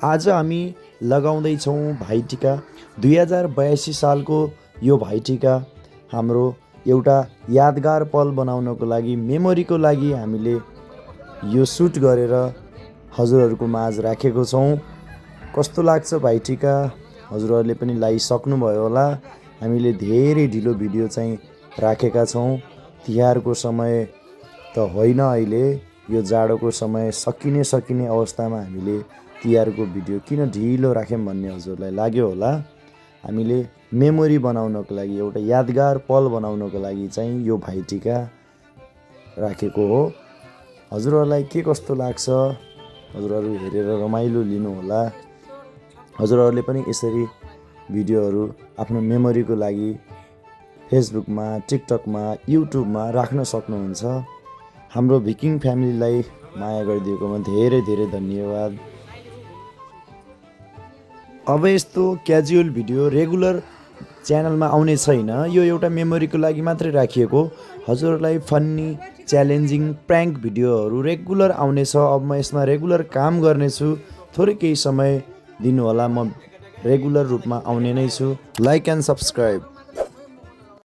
आज हामी लगाउँदैछौँ भाइटिका। 2082 सालको यो भाइटिका हाम्रो एउटा यादगार पल बनाउनको लागि, मेमोरीको लागि हामीले यो सुट गरेर हजुरहरूको माझ राखेको छौँ। कस्तो लाग्छ भाइटिका? हजुरहरूले पनि लगाइसक्नुभयो होला। हामीले धेरै ढिलो भिडियो चाहिँ राखेका छौँ। तिहारको समय त होइन, अहिले यो जाडोको समय सकिने अवस्थामा हामीले तिहारको भिडियो किन ढिलो राख्यौँ भन्ने हजुरलाई लाग्यो होला। हामीले मेमोरी बनाउनको लागि, एउटा यादगार पल बनाउनको लागि चाहिँ यो भाइटिका राखेको हो। हजुरहरूलाई के कस्तो लाग्छ? हजुरहरू हेरेर रमाइलो लिनुहोला। हजुरहरूले पनि यसरी भिडियोहरू आफ्नो मेमोरीको लागि फेसबुकमा, टिकटकमा, युट्युबमा राख्न सक्नुहुन्छ। हाम्रो भिकिङ फ्यामिलीलाई माया गरिदिएकोमा धेरै धेरै धन्यवाद। अब यस्तो क्याजुअल भिडियो रेगुलर च्यानलमा आउने छैन। यो एउटा मेमोरीको लागि मात्रै राखिएको। हजुरहरूलाई फन्नी, च्यालेन्जिङ, प्र्याङ्क भिडियोहरू रेगुलर आउनेछ। अब म यसमा रेगुलर काम गर्नेछु। थोरै केही समय दिनुहोला, म रेगुलर रूपमा आउने नै छु। Like and subscribe.